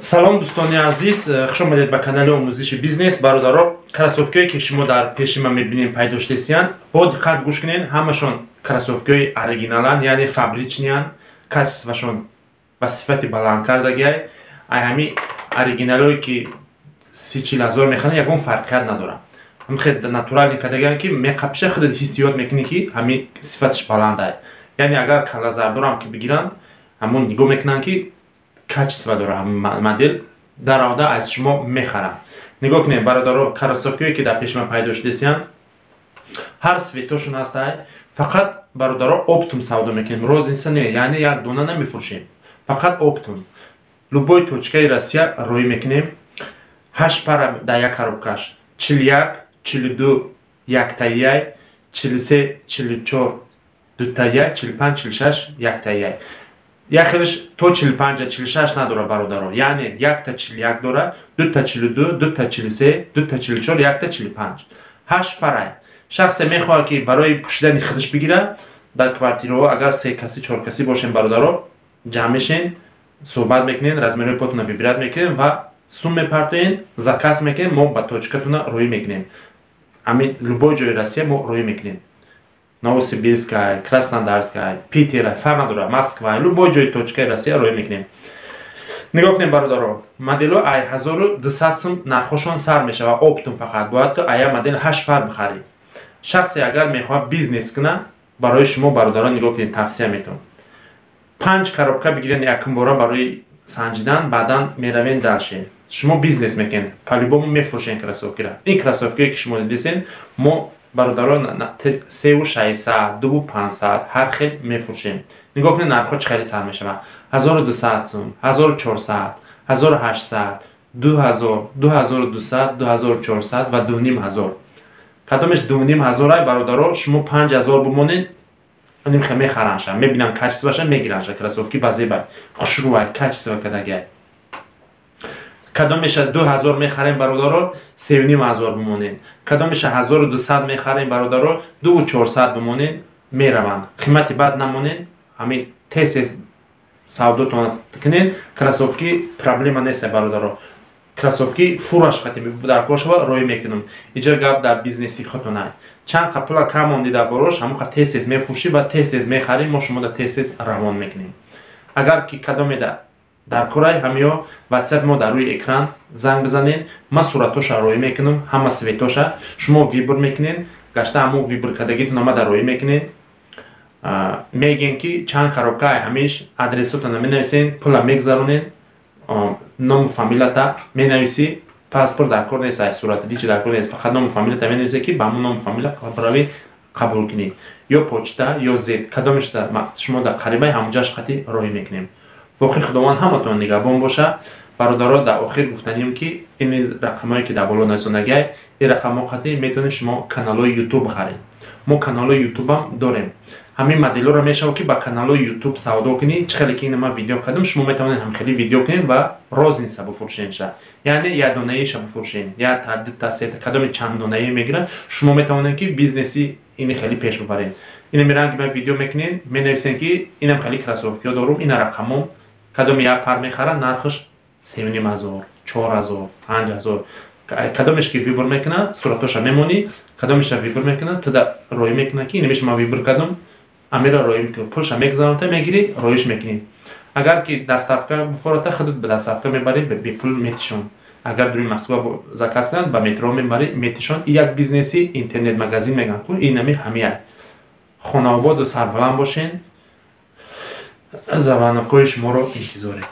Салом, дӯстони азиз, хуш омадед ба канали омӯзиши бизнес. Бародаро, кроссовкиое, ки шумо дар пеши ман мебинем, пайдо шудесиянд, бо диққат гӯш кунед. Ҳамашон кроссовкиҳои оригиналанд, яъне фабричныянд, качествашон ба сифати баланд кардагиай. Ай ҳами оригиналое, ки 30-40 ҳазор мехаранд, ягон фарқият надорад. Ҳами хел натуральный кардагианд, ки меқапиша, худат ҳиссиёт мекунӣ, ки ҳами сифаташ баландай. Яъне агар калазардорам ки бигиранд, ҳамон нигоҳ мекунанд, ки качество дора модел, дарода аз шумо мехарам. Нигоҳ кунед, бародаро, кроссовкиое, ки дар пеши ман пайдо шудесиянд, ҳар цветошон ҳастай. Фақат, бародаро, оптом савдо мекунем, розница не, яъне як дона намефурӯшем, фақат оптом. Любой точкаи Россия роҳӣ мекунем. Ҳашт пара дар як коробкаш: 41, 42 яктаияй, 43, 44 дутаияй, 45, 46 яктаияй. Як хелиш то 45, 46 надора, бародаро, яъне якта 41 дора, дута 42, дута 43, дута 44, якта 45. Ҳашт парай. Шахсе мехоҳад, ки барои пӯшидани худаш бигира дар квартираҳо, агар се каси, чор касӣ бошем, бародаро, ҷамъ мешен, суҳбат мекунен, размерҳои потона выбирать мекунем ва сум мепартоен, заказ мекунем, мо ба точкатона роҳӣ мекунем. Ҳамин любой ҷои Россия мо роҳӣ мекунем: Новосибирскай, Краснодарскай, Питер, фарқ надорад, Москва, любой ҷои точкаи Россия роҳӣ мекунем. Нигоҳ кунем, бародаро, моделҳо ай 1200 сум нархҳошон сар мешавад. Оптом фақат бояд ту ая модел ҳашт пар бихарӣ. Шахсе агар мехоҳад бизнес кунад, барои шумо, бародарон, нигоҳ кунед, тавсия метавон: панҷ коробка бигирен якумбора барои санҷидан, баъдан меравен дальше. Шумо бизнес мекунед, по-любому мефурӯшен кроссовкира. Ин кроссовкие, ки шумо дидесен, мо, бародарон, 3600, 2500, ҳар хел мефурӯшем. Нигоҳ кунед, нархҳо чӣ хеле сар мешавад: 1200 сум, 1400, 1800, 2000, 2200, 2400 ва 2500. Кадомеш 2500-ай, бародаро, шумо 5000 бимонед, нимхе мехаранша, мебинам качествоша, мегиранша. Кроссовки базебай, хушрӯай, качество кадагай. Кадомеша 2000 мехарем, бародаро, 3500 бимонед. Кадомеша 1200 мехарем, бародаро, 2400 бимонед, мераванд. Қимати бад намонед, ҳамин тез тез савдотон кунед. Кроссовки проблема нест, бародаро, кроссовки фураш қати дар кор шава, роҳӣ мекунам. Иҷа гап дар бизнеси худтонай. Чанд қа пула кам монди дар борош, ҳамон қа тез тез мефурӯшӣ ва тез тез мехарӣ, мо шумо да тез тез равон мекунем. Агар ки кадомеда дар корай, ҳамиё ватсап мо дар рӯи экран, занг бизанед, ман суратоша роҳӣ мекунам, ҳама цветоша шумо выбор мекунед, гашта ҳамон выбор кардагитон ама дар роҳӣ мекунед, мегӯен, ки чанд коробка ҳамиш, адресотона менависен, пула мегзаронед, ному фамилията менависӣ. Паспорт дар кор нест, сурати дичи дар кор нест, фақат ному фамилията менависе, ки ба ҳамон ному фамилия барави қабул кунӣ. Ё почта, ё зед, кадомешда шумо дар қарибаи, ҳамонҷаш қати роҳӣ мекунем. Боқӣ Худованд ҳаматон нигаҳбон боша. Бародаро, дар охир гуфтанем, ки ин рақамҳое, ки дар боло нависондагиай, ин рақамҳо қати метавонед шумо каналҳои Ютуб бихаред. Мо каналҳои Ютубам дорем. Ҳамин моделҳоро мешавад, ки ба каналҳои Ютуб савдо кунӣ. Чӣ хеле ки ина ман видео кардам, шумо метавонед ҳамхели видео кунед ва розница бифурӯшенша, яъне як донаиша бифурӯшен, якта, дута, сета, кадоме чанд донаи мегирад. Шумо метавонед, ки бизнеси ини хеле пеш бибаред. Ина меран, ки ман видео мекунед, менависем, ки инам хеле кроссовкиҳо дорум, ина рақамом, кадоме як пар мехарад, нархаш 3500, 4000, 5000. Кадомеш ки выбор мекунад, суратоша мемонӣ, кадомеша выбор мекунад, туда роҳӣ мекунад, ки инамеша ман выбор кардам, амира роҳӣ мекунӣ, пулша мегузаронта, мегирӣ, роҳиш мекунӣ. Агар ки доставка буфората, худат ба доставка мебарӣ, бепул метишон. Агар дури Москва заказ кунад, ба метро мебарӣ, метишон. Як бизнеси интернет магазин мегӯянд ку, инами ҳамия. Хонаободу сарбаланд бошен, звонокҳои шуморо интизорем.